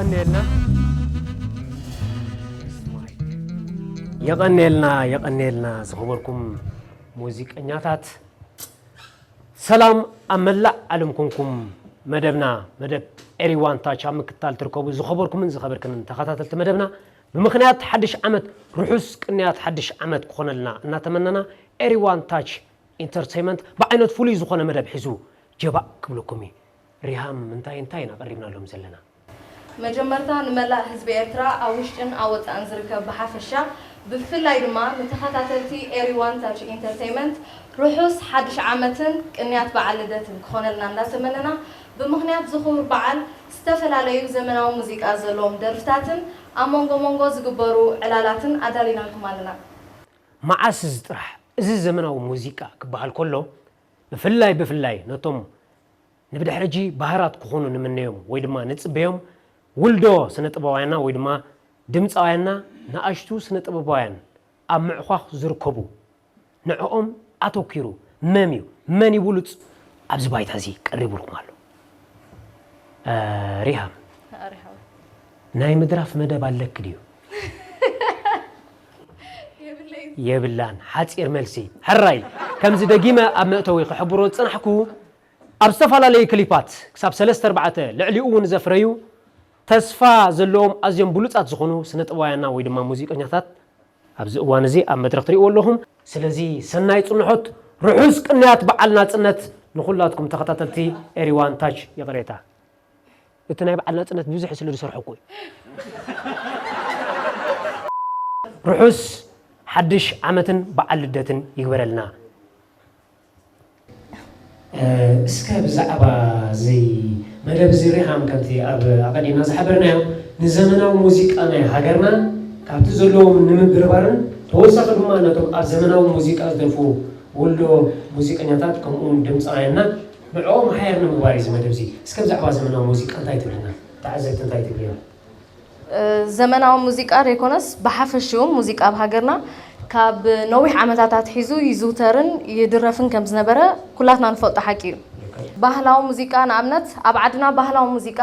የቐኔልና፣ የቐኔልና፣ የቐኔልና ዝኸበርኩም ሙዚቀኛታት። ሰላም ኣብ መላእ ዓለም ኮንኩም መደብና፣ መደብ ኤሪዋን ታች ኣብ ምክትታል ትርከቡ ዝኸበርኩምን ዝኸበርክንን ተኸታተልቲ መደብና፣ ብምኽንያት ሓድሽ ዓመት ርሑስ ቅንያት ሓድሽ ዓመት ክኾነልና እናተመነና፣ ኤሪዋን ታች ኢንተርቴይመንት ብዓይነት ፍሉይ ዝኾነ መደብ ሒዙ ጀባእ ክብለኩም እዩ። ሪሃም፣ እንታይ እንታይ ኢና ቀሪብናሎም ዘለና? መጀመርታ ንመላእ ህዝቢ ኤርትራ ኣብ ውሽጥን ኣብ ወጻእን ዝርከብ ብሓፈሻ፣ ብፍላይ ድማ ንተኸታተልቲ ኤሪዋን ታች ኢንተርቴይመንት ርሑስ ሓድሽ ዓመትን ቅንያት በዓል ልደትን ክኾነልና እንዳተመነና፣ ብምኽንያት ዝኽቡር በዓል ዝተፈላለዩ ዘመናዊ ሙዚቃ ዘለዎም ደርፍታትን ኣብ መንጎ መንጎ ዝግበሩ ዕላላትን ኣዳሊናልኩም ኣለና። መዓስ እዚ ጥራሕ፣ እዚ ዘመናዊ ሙዚቃ ክበሃል ከሎ፣ ብፍላይ ብፍላይ ነቶም ንብድሕሪ ሕጂ ባህራት ክኾኑ ንምነዮም ወይ ድማ ንጽበዮም ውልዶ ስነ ጥበባውያንና ወይ ድማ ድምጻውያንና፣ ንኣሽቱ ስነ ጥበባውያን ኣብ ምዕዃኽ ዝርከቡ፣ ንዕኦም ኣተኲሩ መን እዩ፣ መን እዩ ብሉጽ፣ ኣብዚ ባይታ እዚ ቀሪቡልኩም ኣሎ። እ፣ ሪሃም፣ ሪሃም። ናይ ምድራፍ መደብ ኣለኪ ድዩ? የብለይን። የብላን። ሓጺር መልሲ። ሕራይ፣ ከምዚ ደጊመ ኣብ መእተዊ ክሕብሮ ዝጸናሕኩ፣ ኣብ ዝተፈላለዩ ክሊፓት ክሳብ ሰለስተ ኣርባዕተ፣ ልዕሊኡ እውን ዘፍረዩ ተስፋ ዘለዎም ኣዝዮም ብሉጻት ዝኾኑ ስነ ጥበባውያንና ወይ ድማ ሙዚቀኛታት ኣብዚ እዋን እዚ ኣብ መድረኽ ትርእይዎ ኣለኹም። ስለዚ ሰናይ ጽንሖት፣ ርሑስ ቅንያት በዓል ናጽነት ንኹላትኩም ተኸታተልቲ ኤሪዋን ታች። ይቕሬታ፣ እቲ ናይ በዓል ናጽነት ብዙሕ ስለ ዝሰርሖ እኮ እዩ። ርሑስ ሓድሽ ዓመትን በዓል ልደትን ይግበረልና። እ፣ እስከ ብዛዕባ እዚ መደብ እዚ ሪሃም፣ ከምቲ ኣብ ኣቐዲምና ዝሓበርናዮ፣ ንዘመናዊ ሙዚቃ ናይ ሃገርና ካብቲ ዘለዎም ንምብርባርን ተወሳኺ ድማ ነቶም ኣብ ዘመናዊ ሙዚቃ ዝደርፉ ወልዶ ሙዚቀኛታት ከምኡ እውን ድምፃውያንና ንዕኦም ሃየር ንምግባር እዩ እዚ መደብ እዚ። እስከ ብዛዕባ ዘመናዊ ሙዚቃ እንታይ ትብልና? ተዓዘብቲ እንታይ ትብልዮ? እ፣ ዘመናዊ ሙዚቃ ዘይኮነስ ብሓፈሽኡ ሙዚቃ ኣብ ሃገርና ካብ ነዊሕ ዓመታት ኣትሒዙ ይዝውተርን ይድረፍን ከም ዝነበረ ኩላትና ንፈልጦ ሓቂ እዩ። ባህላዊ ሙዚቃ ንኣብነት ኣብ ዓድና ባህላዊ ሙዚቃ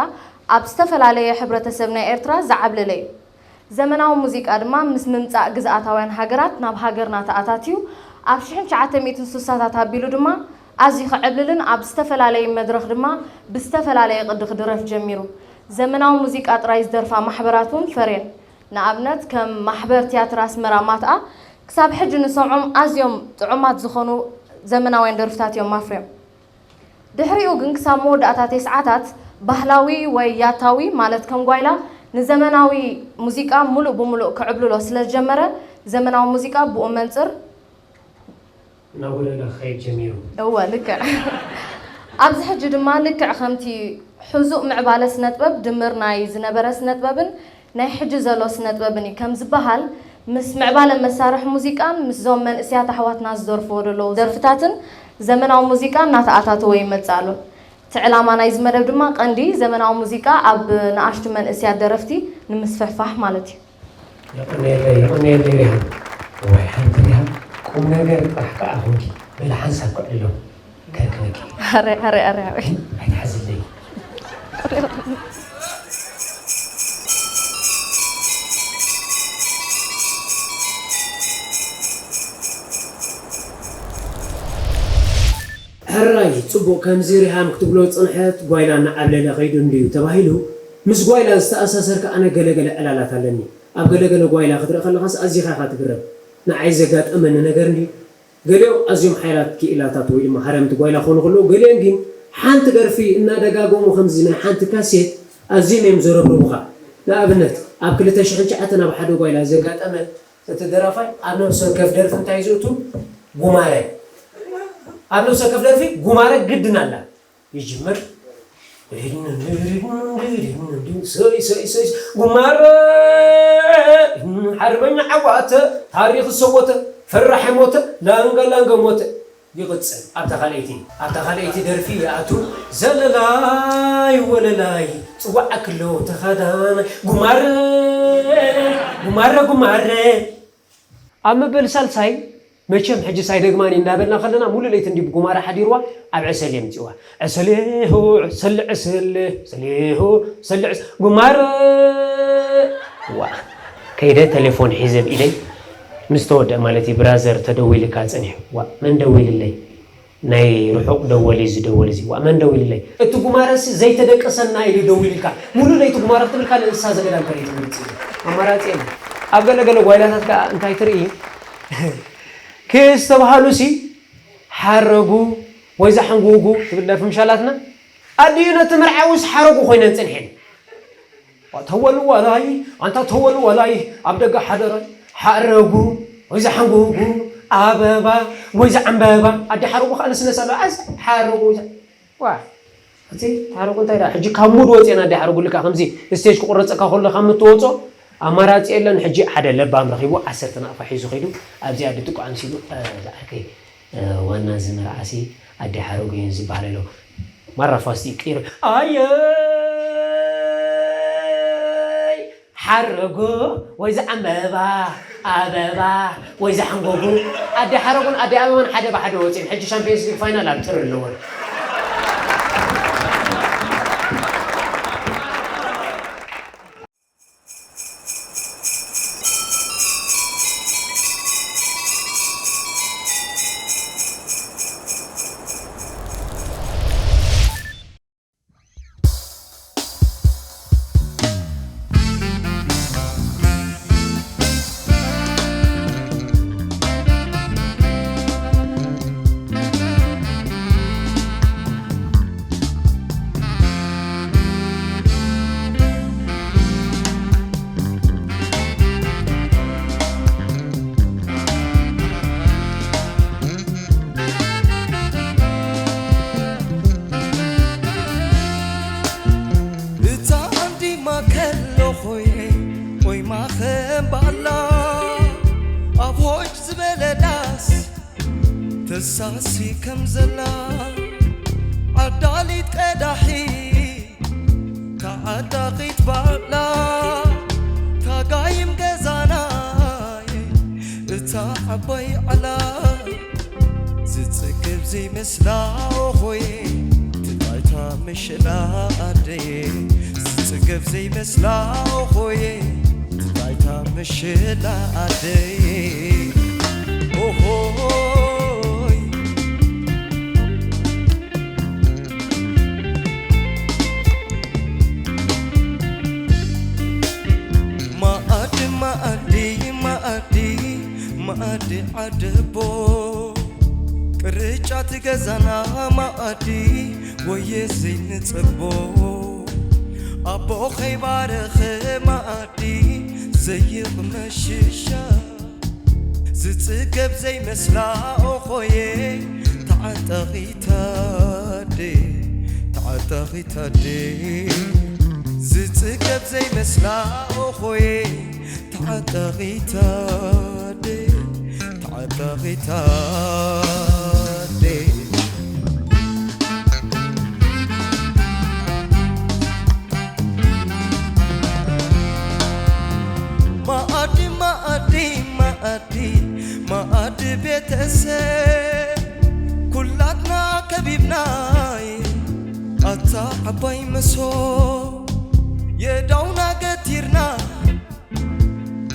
ኣብ ዝተፈላለየ ሕብረተሰብ ናይ ኤርትራ ዝዓብለለ እዩ። ዘመናዊ ሙዚቃ ድማ ምስ ምምጻእ ግዝኣታውያን ሃገራት ናብ ሃገርና ተኣታትዩ ኣብ ሽሕን ትሽዓተ ሚእትን ስሳታት ኣቢሉ ድማ ኣዝዩ ክዕብልልን ኣብ ዝተፈላለየ መድረኽ ድማ ብዝተፈላለየ ቅዲ ክድረፍ ጀሚሩ። ዘመናዊ ሙዚቃ ጥራይ ዝደርፋ ማሕበራት እውን ፈርየን። ንኣብነት ከም ማሕበር ትያትር ኣስመራ ማትኣ ክሳብ ሕጂ ንሰምዖም ኣዝዮም ጥዑማት ዝኾኑ ዘመናውያን ደርፍታት እዮም ኣፍርዮም። ድሕሪኡ ግን ክሳብ መወዳእታ ተስዓታት ባህላዊ ወይ ያታዊ ማለት ከም ጓይላ ንዘመናዊ ሙዚቃ ሙሉእ ብሙሉእ ክዕብልሎ ስለ ዝጀመረ ዘመናዊ ሙዚቃ ብኡ መንጽር እናጎደለ ክኸይድ ጀሚሩ። እወ፣ ልክዕ። ኣብዚ ሕጂ ድማ ልክዕ ከምቲ ሕዙእ ምዕባለ ስነጥበብ ድምር ናይ ዝነበረ ስነጥበብን ናይ ሕጂ ዘሎ ስነጥበብን እዩ ከም ዝበሃል፣ ምስ ምዕባለ መሳርሒ ሙዚቃን ምስዞም መንእስያት ኣሕዋትና ዝደርፍዎ ዘለዉ ደርፍታትን ዘመናዊ ሙዚቃ እናተኣታተወ ይመጽእ ኣሎ። እቲ ዕላማ ናይዚ መደብ ድማ ቀንዲ ዘመናዊ ሙዚቃ ኣብ ንኣሽቱ መንእስያት ደረፍቲ ንምስፍሕፋሕ ማለት እዩ። የቐንየለይ፣ የቐንየለይ ሪሃም። እዋይ ሓንቲ ሪሃም፣ ቁም ነገር ጥራሕ ከኣ ኾንኪ። በሊ ሓንሳብ ክዕልሎ ከርክበኪ። ኣረ፣ ኣረ፣ ኣረ፣ ኣረ። ኣይትሓዝለይ። ሕራይ፣ ጽቡቕ፣ ከምዚ ሪሃም ክትብሎ ዝጸንሐት ጓይላ እናዓብለለ ከይዱ እንድዩ ተባሂሉ፣ ምስ ጓይላ ዝተኣሳሰር ከኣ ኣነ ገለ ገለ ዕላላት ኣለኒ። ኣብ ገለ ገለ ጓይላ ክትርኢ ከለኻስ ኣዚኻ ኢኻ ትግረም። ንዓይ ዘጋጠመኒ ነገር እንድዩ፣ ገሊኦም ኣዝዮም ሓያላት ክኢላታት ወይ ድማ ሃረምቲ ጓይላ ክኾኑ ከለዉ፣ ገሊኦም ግን ሓንቲ ደርፊ እናደጋገሙ ከምዚ ናይ ሓንቲ ካሴት ኣዝዮም እዮም ዘረብርቡኻ። ንኣብነት፣ ኣብ ክልተ ሽሕን ትሽዓተን ኣብ ሓደ ጓይላ ዘጋጠመ፣ እቲ ደራፋይ ኣብ ነፍሲ ወከፍ ደርፊ እንታይ እዩ ዘእቱ? ጉማረ። ኣብ ነፍሲ ወከፍ ደርፊ ጉማረ ግድን ኣላ። ይጅምር። ሰይ፣ ሰይ፣ ሰይ፣ ጉማረ፣ ሓርበኛ ዓዋተ፣ ታሪኽ ዝሰወተ፣ ፈራሕ ሞተ፣ ላንጋ፣ ላንጋ ሞተ። ይቕጽል። ኣብታ ካልኣይቲ፣ ኣብታ ካልኣይቲ ደርፊ ይኣቱ። ዘለላይ ወለላይ፣ ጽዋዕ ክሎ ተኸዳን፣ ጉማረ፣ ጉማረ፣ ጉማረ። ኣብ መበል ሳልሳይ መቸም ሕጂ ሳይደግማኒ እንዳበልና ከለና ሙሉ ለይቲ እንዲ ብጉማረ ሓዲርዋ ኣብ ዕሰል የምፅዋ። ዕሰሌሁ፣ ዕሰል፣ ዕሰል፣ ዕሰሌሁ፣ ዕሰል፣ ዕሰል፣ ጉማረ። ዋ፣ ከይደ ቴሌፎን ሒዘ ብኢደይ ምስ ተወደእ ማለት እዩ። ብራዘር ተደዊልካ ጸኒሑ። ዋ፣ መን ደዊልለይ? ናይ ርሑቕ ደወል እዩ ዝደወል እዚ። ዋ፣ መን ደዊልለይ? እቲ ጉማረሲ ዘይተደቀሰና ኢሉ ደዊልካ። ሙሉ ለይቲ ጉማረ ክትብል ካልእ እንስሳ ዘገዳም ከርኢ ትምህርቲ እዩ። ኣማራጺ የለን። ኣብ ገለ ገለ ጓይላታት ከኣ እንታይ ትርኢ? ክስተብሃሉሲ ሓረጉ ወይ ዘሓንጉጉ ትብል ደርፊ ምሻላትና። ኣዲኡ ነቲ መርዓውስ ሓረጉ ኮይነን ጽንሐን። ተወልዋላይ፣ ኣንታ ተወልዋላይ፣ ኣብ ደገ ሓደራይ፣ ሓረጉ ወይ ዘሓንጉጉ፣ ኣበባ ወይ ዘዓምበባ። ኣዲ ሓረጉ ከኣ ንስነስ ኣሎ። ኣዝ ሓረጉ ወይ ዘ-፣ ዋ፣ እቲ ሓረጉ እንታይ ደኣ? ሕጂ ካብ ሙድ ወጺእና ኣዲ ሓረጉ ልካ ከምዚ ስቴጅ ክቑረጸካ ከሎ ካብ ምትወጾ ኣማራጺ የለን። ሕጂ ሓደ ለባም ረኺቡ ዓሰርተ ናቕፋ ሒዙ ከይዱ ኣብዚኣ ኣዲ ጥቋ ኣምሲሉ፣ "እ፣ ዝዓርከይ፣ እ፣ ዋና እዚ መርዓሲ ኣዲ ሓረጉ እየን ዝበሃል ኣሎ። ማራ ፋስቲ ቀይሩ፣ ኣየይ!" ሓረጎ ወይ ዝዓምበባ ኣበባ ወይ ዝሓንጎጉ ኣዲ ሓረጉን ኣዲ ኣበባን ሓደ ብሓደ ወፂኦም። ሕጂ ሻምፒዮንስ ሊግ ፋይናል ኣብ ጥሪ ኣለዎን። እታ ዓንዲማ ከለኹይ ቆይማ ከም ባላ ኣብ ሆጭ ዝበለ ዳስ ተሳሲ ከም ዘላ ዓዳሊት ቀዳሒ ተዓጣቒት ባላ ታጋይም ገዛናይ እታ ዓባይ ዓላ ዝጽግብ ዘይመስላ ኦኾየ ትባይታ ምሽላ ኣደየ ዝጽግብ ዘይመስላ ኦኾየ ትባይታ ምሽላ ኣደየ ኦሆይ መኣዲ መኣዲ መኣዲ መኣዲ ዓደቦ ቅርጫ ትገዛና መኣዲ ወየ ዘይንጸቦ ኣቦ ከይባረኸ መኣዲ ዘይቕመሽሻ ዝጽገብ ዘይመስላ ኦኾየ ተዓጠቒታደ ተዓጠቒታደ ዝጽገብ ዘይመስላ ኦኾየ ተዓጠቒታደ ተዓጠቒታደ መኣዲ መኣዲ መኣዲ መኣዲ ቤተሰብ ኩላትና ከቢብናይ ኣታ ዓባይ መሶብ የዳውና ገቲርና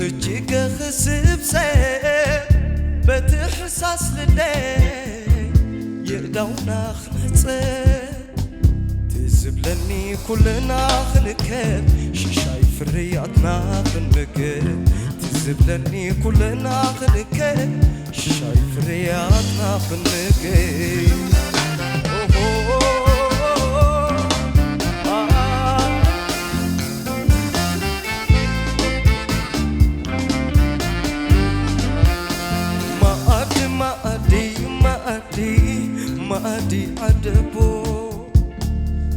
እጅገ ክስብሰብ በቲ ሕሳስ ልደ የዳውና ክነጸ ትዝብለኒ ኩልና ክንከብ ሽሻይ ፍርያትና ክንምገብ ትዝብለኒ ኩልና ክንከብ ሽሻይ ፍርያትና ክንምገብ ኦሆ መኣዲ መኣዲ መኣዲ መኣዲ ዓደቦ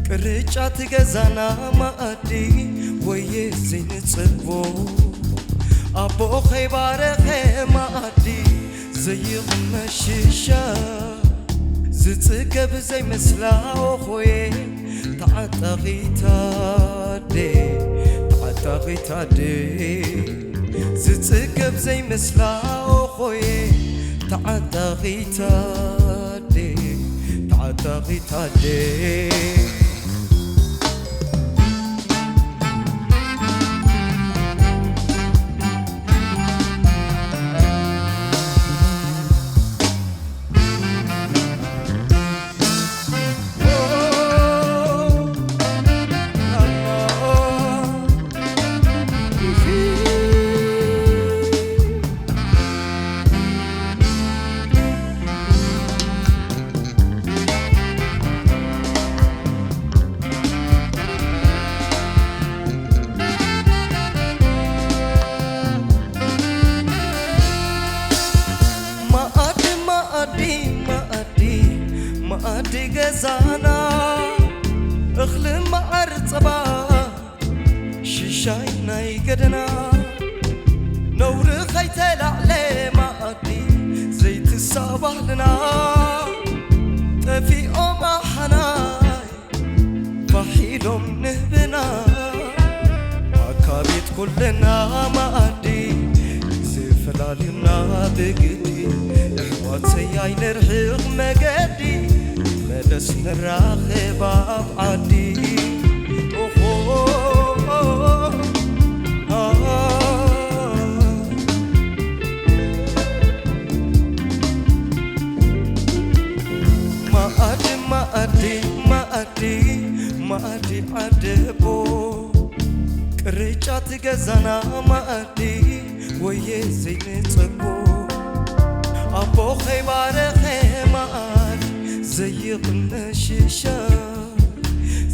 ቅርጫ ትገዛና መኣዲ ወየ ዘይንጽቦ ኣቦ ኸይባረኸ መኣዲ ዘይቕመሽሻ ዝጽገብ ዘይመስላ ኦኾየ ተዓጣቒታደ ተዓጣቒታደ ዝጽገብ ዘይመስላ ኦኾየ ተዓጣቒት ኣደ፣ ተዓጣቒት ኣደ። መኣዲ፣ መኣዲ፣ መኣዲ፣ መኣዲ ገዛና፣ እኽሊ መዓር ጸባ፣ ሽሻይ ናይ ገደና፣ ነውሪ ኸይተላዕለ መኣዲ፣ ዘይትሳ ባህልና፣ ጠፊኦም ኣሓናይ፣ ፋሕ ኢሎም ንህብና፣ ኣካቢት ኩልና መኣዲ፣ ዝፈላልዩና ብግዲ፣ ኣሕዋተይ ኣይንርሕቕ መገዲ፣ መለስ ንራኸብ ኣብ ዓዲ። ኦሆ፣ ኣ፣ መኣዲ፣ መኣዲ፣ መኣዲ፣ መኣዲ ዓደቦ፣ ቅርጫት ገዛና መኣዲ፣ ወየ ዘይንጸግቦ። ኣቦ ከይባረኸ መኣዲ፣ ዘይቕነ ሽሻ፣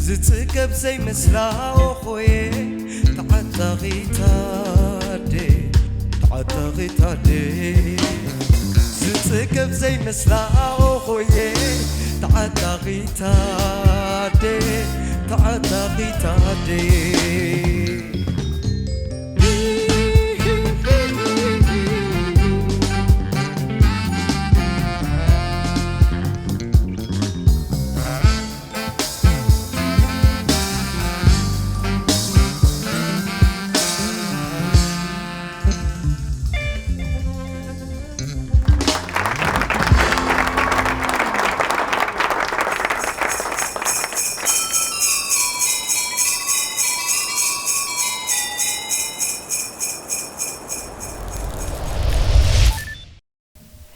ዝጽገብ ዘይመስላ ኦኾየ፣ ተዓጣቒት ኣደ፣ ተዓጣቒት ኣደ። ዝጽገብ ዘይመስላ ኦኾየ፣ ተዓጣቒት ኣደ፣ ተዓጣቒት ኣደ።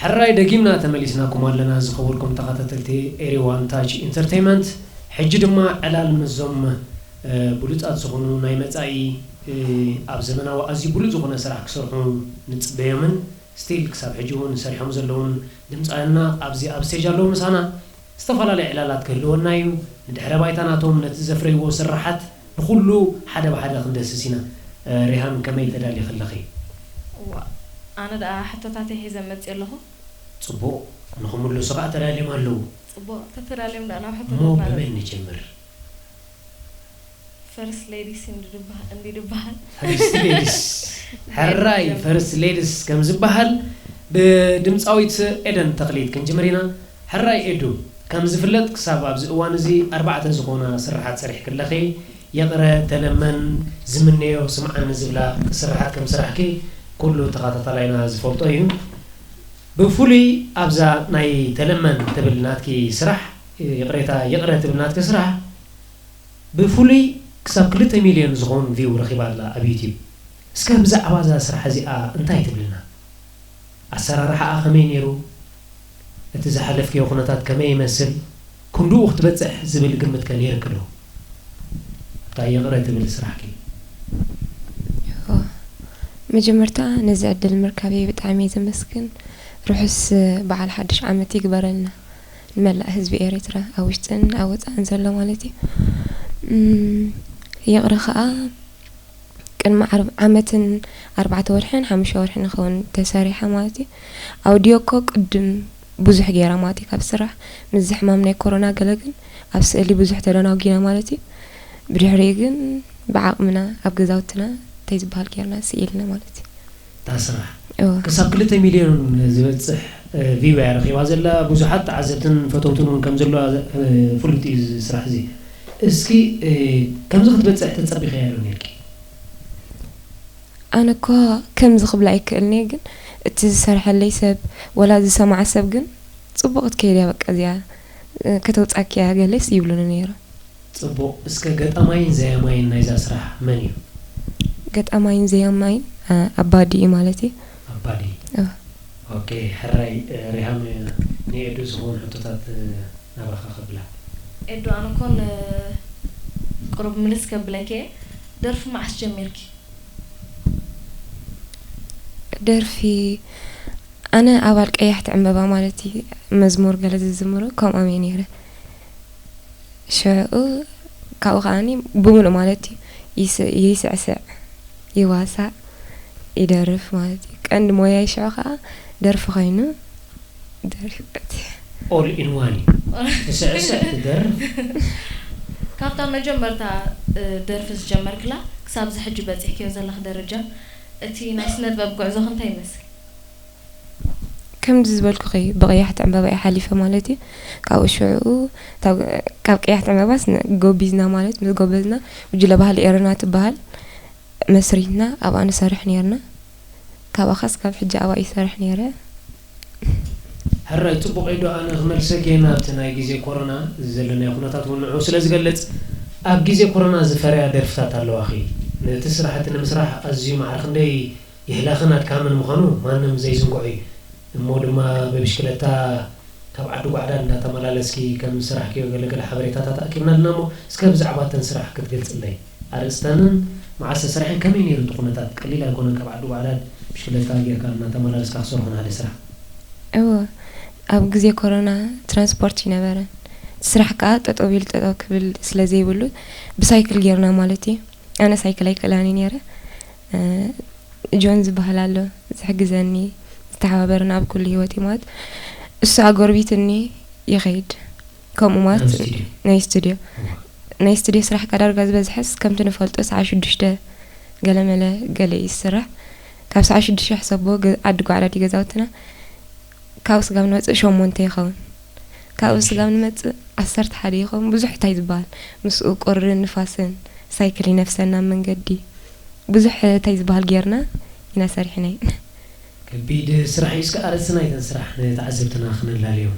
ሕራይ ደጊምና ተመሊስናኩም ኣለና፣ ዝኸበርኩም ተኸታተልቲ ኤሪ ዋን ታች ኢንተርቴይመንት። ሕጂ ድማ ዕላል ምስዞም፣ እ፣ ብሉጻት ዝኾኑ ናይ መጻኢ፣ እ፣ ኣብ ዘመናዊ ኣዝዩ ብሉጽ ዝኾነ ስራሕ ክሰርሑ ንጽበዮምን ስቲል ክሳብ ሕጂ እውን ሰሪሖም ዘለውን ድምጻውያንና ኣብዚ ኣብ ስቴጅ ኣለዉ ምሳና። ዝተፈላለየ ዕላላት ክህልወና እዩ። ንድሕረ ባይታ ናቶም፣ ነቲ ዘፍረይዎ ስርሓት ንኹሉ ሓደ ብሓደ ክንደስስ ኢና። እ፣ ሪሃም፣ ከመይ ተዳሊኺ ኣለኺ? እዋ፣ ኣነ ደኣ ሕቶታተይ ሒዘ መጽእ ኣለኹ። ጽቡቕ፣ ንኽምልሱ ኸኣ ተዳልዮም ኣለዉ። ጽቡቕ፣ ተተዳልዮም ደኣ ናብ እሞ ሕቶታትና ብመን ንጀምር? ንጀምር? ፈርስት ሌዲስ እንዲ ድበሃል፣ እንዲ ድበሃል። ፈርስት ሌዲስ። ሕራይ፣ ፈርስት ሌዲስ ከም ዝበሃል ብድምጻዊት ኤደን ተኽሊት ክንጅምር ኢና። ሕራይ ኤዱ፣ ከም ዝፍለጥ ክሳብ ኣብዚ እዋን እዚ ኣርባዕተ ዝኾና ስርሓት ሰሪሕኪ ኣለኺ። ይቕረ፣ ተለመን፣ ዝምነዮ፣ ስምዓኒ ዝብላ ስርሓት ከም ስራሕኪ ኩሉ ተኸታታላይና ዝፈልጦ እዩ። ብፍሉይ ኣብዛ ናይ ተለመን ትብል ናትኪ ስራሕ፣ ይቕሬታ፣ ይቕረ ትብል ናትኪ ስራሕ፣ ብፍሉይ ክሳብ ክልተ ሚልዮን ዝኸውን ቪው ረኺባ ኣላ ኣብ ዩትዩብ። እስከ ብዛዕባ እዛ ስራሕ እዚኣ እንታይ ትብልና? ኣሰራርሓኣ ከመይ ነይሩ? እቲ ዝሓለፍክዮ ኩነታት ከመይ ይመስል? ክንድኡ ክትበጽሕ ዝብል ግምት ከ ነይርኪ ዶ? እታ ይቕረ ትብል ስራሕኪ። እወ። መጀመርታ ነዚ ዕድል ምርካበይ ብጣዕሚ እየ ዘመስግን። ርሑስ በዓል ሓድሽ ዓመት ይግበረልና። ንመላእ ህዝቢ ኤርትራ ኣብ ውሽጥን ኣብ ወጻእን ዘሎ ማለት እዩ። እም፣ ይቕረ ኸኣ ቅድሚ ዓር-፣ ዓመትን ኣርባዕተ ወርሕን ሓሙሽተ ወርሕን ይኸውን ተሰሪሓ ማለት እዩ። ኣውዲዮ እኮ ቅድም ብዙሕ ገይራ ማለት እዩ ካብ ስራሕ፣ ምስዚ ሕማም ናይ ኮሮና ገለ ግን ኣብ ስእሊ ብዙሕ ተደናጒና ማለት እዩ። ብድሕሪኡ ግን ብዓቕምና ኣብ ገዛውትና እንታይ ዝበሃል ገይርና ስኢልና ማለት እዩ። እታ ስራሕ እወ። ክሳብ ክልተ ሚልዮን ዝበጽሕ፣ እ፣ ቪው እያ ረኺባ ዘላ። ብዙሓት ተዓዘብትን ፈተውትን እውን ከም ዘለዋ፣ እ፣ ፍሉጥ እዩ እዚ ስራሕ እዚ። እስኪ፣ እ፣ ከምዚ ክትበጽሕ ተጸቢኽያ ዶ ነይርኪ? ኣነ እኳ ከምዚ ክብላ ኣይክእልን እየ፣ ግን እቲ ዝሰርሐለይ ሰብ ወላ ዝሰምዓ ሰብ ግን ጽቡቕ ክትከይድ እያ፣ በቃ እዚኣ፣ እ፣ ከተውጻኪ እያ ገለስ ይብሉኒ ነይሮም። ጽቡቕ። እስከ ገጣማይን ዘያማይን ናይዛ ስራሕ መን እዩ? ገጣማይን ዘያማይን፣ እ፣ ኣባዲ እዩ ማለት እዩ። ኣባዲ። እወ። ኦኬ፣ ሕራይ፣ እ፣ ሪሃም፣ እ፣ ንኤዱ ዝኸውን ሕቶታት፣ እ፣ ናባኻ ከብላ። ኤዱ፣ ኣነ ኮን፣ እ፣ ቁሩብ ምልስ ከብለኪ እየ። ደርፊ መዓስ ጀሚርኪ? ደርፊ፣ ኣነ ኣባል ቀያሕቲ ዕምበባ ማለት እዩ፣ መዝሙር ገለ ዝዝምሩ፣ ከምኦም እየ ነይረ። ሽዑ ካብኡ ከዓኒ ብምሉእ ማለት እዩ፣ ይስ-፣ ይስዕስዕ፣ ይዋሳእ፣ ይደርፍ ማለት እዩ። ቀንዲ ሞያይ ሽዑ ከኣ ደርፊ ኮይኑ፣ ደርፊ ቀትየ። All in one እዩ። ትስዕስዕ፣ ትደርፍ። ካብታ መጀመርታ፣ እ፣ ደርፊ ዝጀመርክላ ክሳብ እዚ ሕጂ በጺሕክዮ ዘለኺ ደረጃ፣ እቲ ናይ ስነ ጥበብ ጉዕዞኺ እንታይ ይመስል? ከምዚ ዝበልኩኺ፣ ብቐያሕቲ ዕምበባ እየ ሓሊፈ ማለት እዩ። ካብኡ ሽዑ፣ ካብ፣ ካብ ቀያሕቲ ዕምበባስ ን-፣ ጎቢዝና ማለት፣ ምስ ጎበዝና፣ ጉጅለ ባህሊ ኤረና ትበሃል መስሪትና፣ ኣብኣ ንሰርሕ ነይርና። ካብኣ ኸስ ካብ ሕጂ ኣብኣ ይሰርሕ ነይረ። ሕራይ፣ ጽቡቕ እዩ ዶ? ኣነ ክመልሰኪ እየ ናብቲ ናይ ግዜ ኮሮና፣ እዚ ዘለናዮ ኩነታት እውን ንዕኡ ስለ ዝገልጽ፣ ኣብ ግዜ ኮሮና ዝፈረያ ደርፍታት ኣለዋኺ። ነቲ ስራሕቲ ንምስራሕ ኣዝዩ ማዕረ ክንደይ የህላኽን ኣድካምን ምዃኑ ማንም ዘይዝንግዖ እዩ። እሞ ድማ ብብሽክለታ ካብ ዓዲ ጓዕዳድ እንዳተመላለስኪ ከም ዝሰራሕክዮ ገለ ገለ ሓበሬታታት ኣኪብና ኣለና። እሞ እስከ ብዛዕባ እተን ስራሕ ክትገልጽለይ፣ ኣርእስተንን መዓስ ተሰሪሐን ከመይ ነይሩ እቲ ኩነታት? ቀሊል ኣይኮነን ካብ ዓዲ ጓዕዳድ ብሽክለታ ጌርካ እናተመላለስካ ክሰርሖ ንሓደ ስራሕ። እወ፣ ኣብ ግዜ ኮሮና ትራንስፖርት ይነበረን። እቲ ስራሕ ከኣ ጠጠው ኢሉ ጠጠው ክብል ስለ ዘይብሉ ብሳይክል ጌርና ማለት እዩ። ኣነ ሳይክል ኣይክእላን እየ ነይረ። እ፣ ጆን ዝበሃል ኣሎ ዝሕግዘኒ፣ ዝተሓባበረኒ ኣብ ኩሉ ህይወተይ ማለት፣ እሱ ኣጎርቢትኒ ይኸይድ። ከምኡ ማለት ናብ ስቱድዮ? ናይ ስቱድዮ። እዋ። ናይ ስቱድዮ ስራሕ ከኣ ዳርጋ ዝበዝሐስ ከምቲ ንፈልጦ ሰዓት ሽዱሽተ ገለመለ ገለ እዩ ዝስራሕ። ካብ ሰዓት ሽዱሽተ ሕሰቦ ገ-፣ ዓዲ ጓዕዳድ እዩ ገዛውትና። ካብ ስጋብ ንመጽእ ሸሞንተ ይኸውን። ካብኡ ስጋብ ንመጽእ ዓሰርተ ሓደ ይኸውን። ብዙሕ እንታይ ዝበሃል ምስኡ ቁርን ንፋስን ሳይክል ይነፍሰና ኣብ መንገዲ። ብዙሕ እንታይ ዝበሃል ጌርና ኢና ሰሪሕናዮ። ከቢድ ስራሕ እዩ። እስከ ኣርእስቲ ናይተን ስራሕ ንተዓዘብትና ክነላልዮም።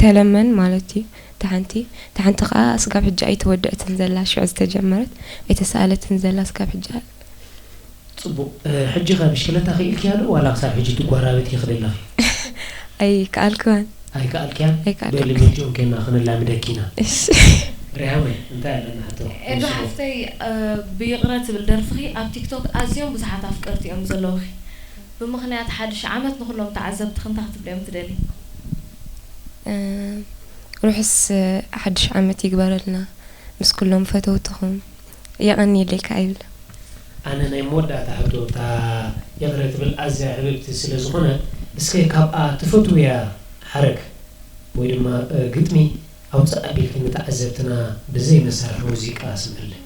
ተለመን ማለት እዩ። እታ ሓንቲ፣ እታ ሓንቲ ኸኣ ስጋብ ሕጂ ኣይተወደአትን ዘላ፣ ሽዑ ዝተጀመረት፣ ኣይተሳእለትን ዘላ ስጋብ ሕጂ። ጽቡቕ። እ፣ ሕጂ ኸ ብሽክለታ ኽኢልክያ ዶ ዋላ ክሳብ ሕጂ ትጓራበቲ ኢኺ ዘለኺ? ኣይከኣልኩዋን። ኣይከኣልክያን? ኣይከኣልኩን። በሊ መጆን ኬና ኽነላምደኪ ኢና። እሺ። ሪሃመይ፣ እንታይ ኣለና ሕቶ? ኤዱ ሓፍተይ፣ እ፣ ብይቕረ ትብል ደርፍኺ ኣብ ቲክቶክ ኣዝዮም ብዙሓት ኣፍቀርቲ እዮም ዘለውኺ። ብምኽንያት ሓድሽ ዓመት ንኹሎም ተዓዘብትኺ እንታይ ክትብልዮም ትደሊ? እ፣ ርሑስ ሓድሽ ዓመት ይግበረልና ምስ ኩሎም ፈተውትኹም። የቐንየለይ ከኣ ይብል። ኣነ ናይ መወዳእታ ሕቶ፣ እታ ይቕረ ትብል ኣዝያ ህብብቲ ስለ ዝኾነት፣ እስከ ካብኣ ትፈትውያ ሓረግ ወይ ድማ፣ እ፣ ግጥሚ ኣውጽእ ኣቢልኪ ንተዓዘብትና ብዘይ መሳርሒ ሙዚቃ ስምዕልና።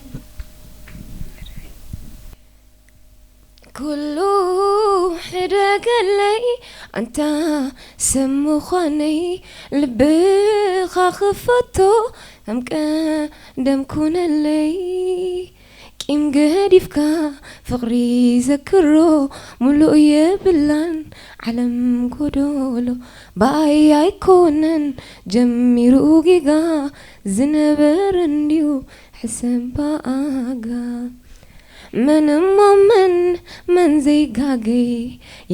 ኩሉ ሕደገለይ ኣንታ ሰብ ምዃነይ፣ ልብኻ ክፈቶ ከም ቀደም ኩነለይ። ቂም ገዲፍካ ፍቕሪ ዘክሮ፣ ሙሉእ የብላን ዓለም ጎዶሎ። ብኣይ ኣይኮነን ጀሚሩ ጌጋ፣ ዝነበረ እንድዩ ሕሰብ ብኣጋ። መን እሞ መን፣ መን ዘይጋገየ፣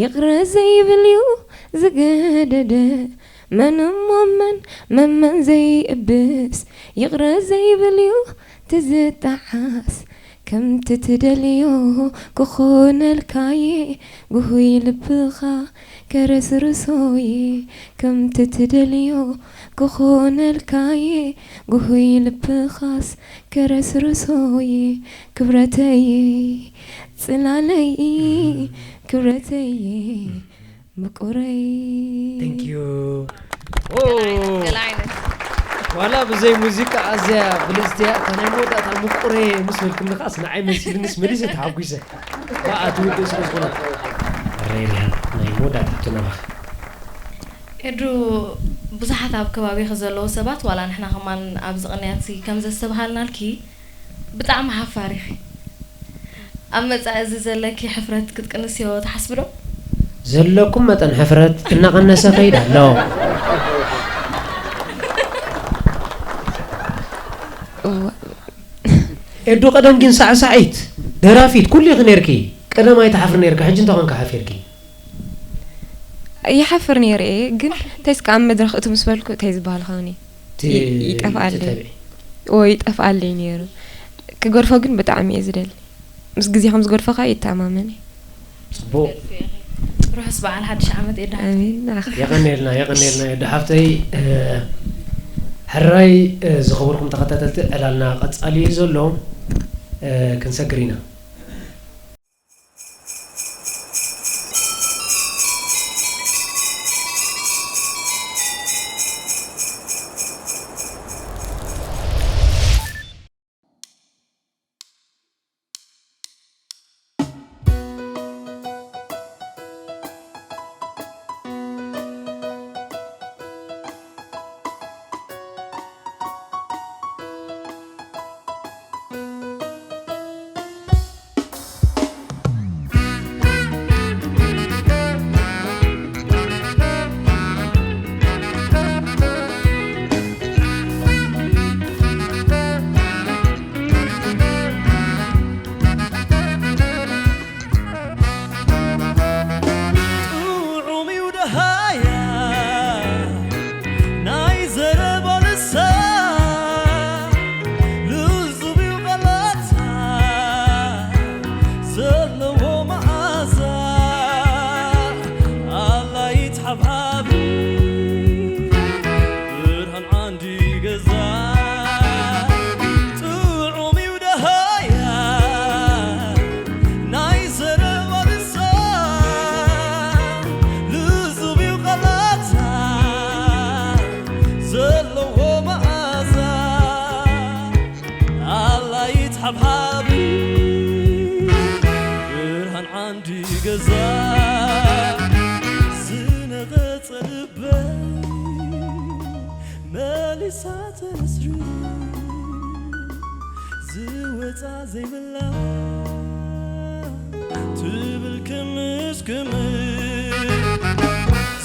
ይቕረ ዘይብል እዩ ዝገደደ። መን እሞ መን፣ መን፣ መን ዘይእብስ፣ ይቕረ ዘይብል እዩ እቲ ዝጠዓስ። ከምቲ ትደልዮ ክኾነልካየ፣ ጉሁይ ልብኻ ከረስርሶየ። ከምቲ ትደልዮ ክኾነልካየ፣ ጉሁይ ልብኻስ ከረስርሶየ። ክብረተየ፣ ጽላለይ፣ ክብረተየ፣ ምቁረይ። Thank you። ኦ፣ ገለ ዓይነት፣ ገለ ዓይነት። ዋላ ብዘይ ሙዚቃ ኣዝያ ብልጽቲ እያ። እታ ናይ መወዳእታ ምቁረየ ምስ በልክኒ ከኣስ ንዓይ መሲልንስ መሊሰ ተሓጒሰ። ብኣ ትውድእ ስለ ዝኾነት። ሬርያ ናይ መወዳእታ ሕቶ ናባኺ። ኤዱ፣ ብዙሓት ኣብ ከባቢኺ ዘለዉ ሰባት ዋላ ንሕና ከማን ኣብዚ ቅንያትሲ ከም ዘስተብሃልናልኪ ብጣዕሚ ሓፋር ኢኺ። ኣብ መጻኢ እዚ ዘለኪ ሕፍረት ክትቅንስዮ ትሓስቢ ዶ? ዘለኩም መጠን ሕፍረት እናቐነሰ ከይድ ኣሎ። እዋ፣ ኤዱ ቀደም ግን ሳዕሳዒት፣ ደራፊት፣ ኩሉ ኢኺ ነርኪ። ቀደም ኣይትሓፍሪ ነርኪ፣ ሕጂ እንታይ ኮንካ ሓፊርኪ? ይሓፍር ነይረ እየ፣ ግን እንታይ እስከ ኣብ መድረኽ እቱ ምስ በልኩ እንታይ ዝበሃል ኸውን እዩ? እቲ ይ- ይጠፍኣለይ። ትተብዒ። ኦ ይጠፍኣለይ ነይሩ። ክገድፎ ግን ብጣዕሚ እየ ዝደሊ። ምስ ግዜ ከም ዝገድፎ ከዓ ይተኣማመን እየ። ጽቡቕ። ርሑስ በዓል ሓድሽ ዓመት ኤዳ። ኣሜን። ንዓኻ። የቐንየልና፣ የቐንየልና ኤዱ ሓፍተይ። እ፣ ሕራይ፣ እ፣ ዝኸበርኩም ተኸታተልቲ፣ ዕላልና ቀጻሊ እዩ ዘሎ። እ፣ ክንሰግር ኢና። ጥዑም እዩ ደሃያ ናይ ዘረባ ልሳን፣ ልዙብ እዩ ቃላታ ዘለዎ መዓዛ፣ ኣላይት ሓብሓብ ብርሃን ዓንዲ ገዛ። ጥዑም እዩ ደሃያ ናይ ዘረባ ልሳን፣ ልዙብ እዩ ቃላታ ዘለዎ መዓዛ፣ ኣላይት ሓብሓብ ብርሃን ዓንዲ ገዛ። ዝነቐጸ ልበይ መሊሳ ተነስሪ፣ ዝወጻ ዘይብላ ትብል ክምስ ክምስ።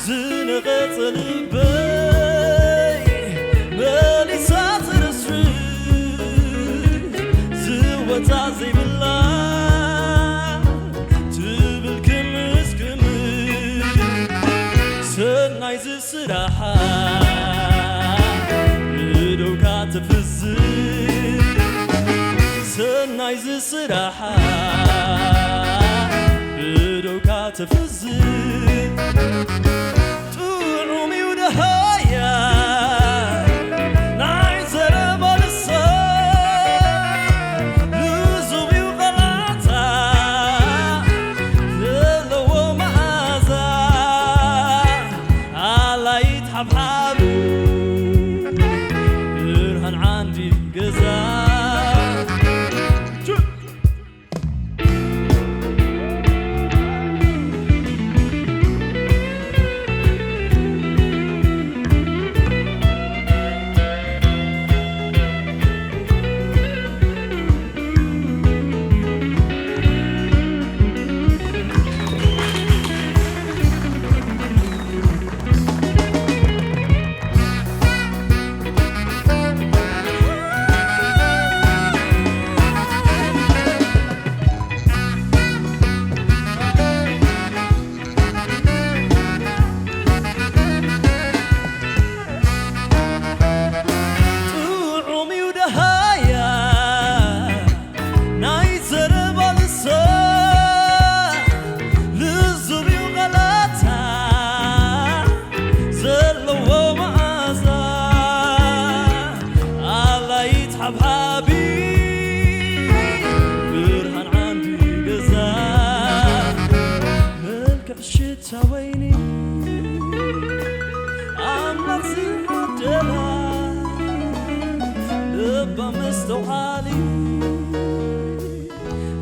ዝነቐጸ ልበይ መሊሳ ተነስሪ፣ ዝወጻ ዘይብላ ትብል ክምስ ክምስ። ሰናይ ዝስራሓ ብደውካ ትፍዝዝ፣ ሰናይ ዝስራሓ ብደውካ ትፍዝዝ። ጥዑም እዩ ደሃያ ናይ ዘረባ ልሳን፣ ልዙብ እዩ ቃላታ ዘለዎ መዓዛ፣ ኣላይት ሓብሓብ ብርሃን ዓንዲ ገዛ። ጥዑም እዩ ደሃያ ናይ ዘረባ ልሳን፣ ልዙብ እዩ ቃላታ ዘለዎ መዓዛ፣ ኣላይት ሓብሓቢ ብርሃን ዓንዲ ገዛ። መልክዕ ሽታ ወይኒ ኣምላኽ ዝዓደላ፣ ልባ መስተውዓሊ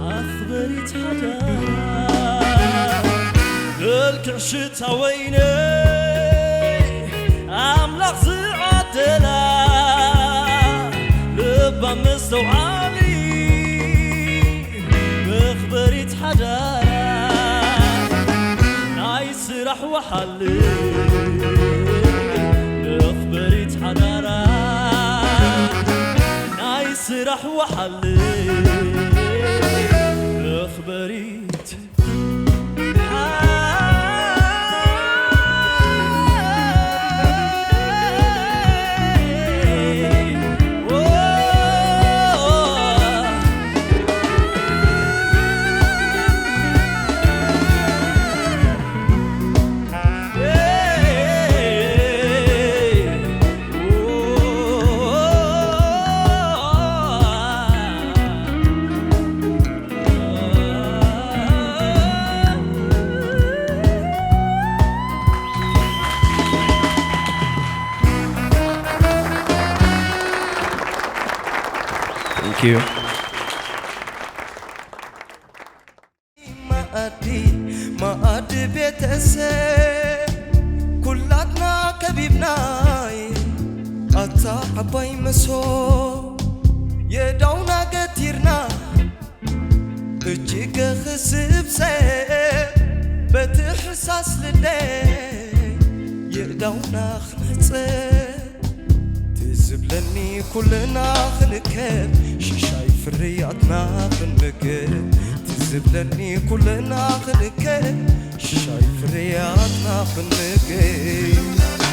ኣኽበሪት ሓዳራ። መልክዕ ሽታ ወይኒ ኣምላኽ ዝዓደላ፣ ልባ መስተውዓሊ መኽበሪት ሓዳራ። ናይ ወሓል መኽበሪት ሓዳራ ናይ ስራሕ ወሓል መኽበሪት Thank you. መኣዲ መኣዲ ቤተሰብ ኩላትና ከቢብናይ ኣታ ዓባይ መሶብ የዳውና ገቲርና እጅገ ክስብሰ በቲ ሕሳስ ልደ የዳውና ክነጸ ትዝብለኒ ኩልና ክንከብ ሽሻይ ፍርያትና ክንምገብ ትዝብለኒ ኩልና ክንከብ ሽሻይ ፍርያትና ክንምገብ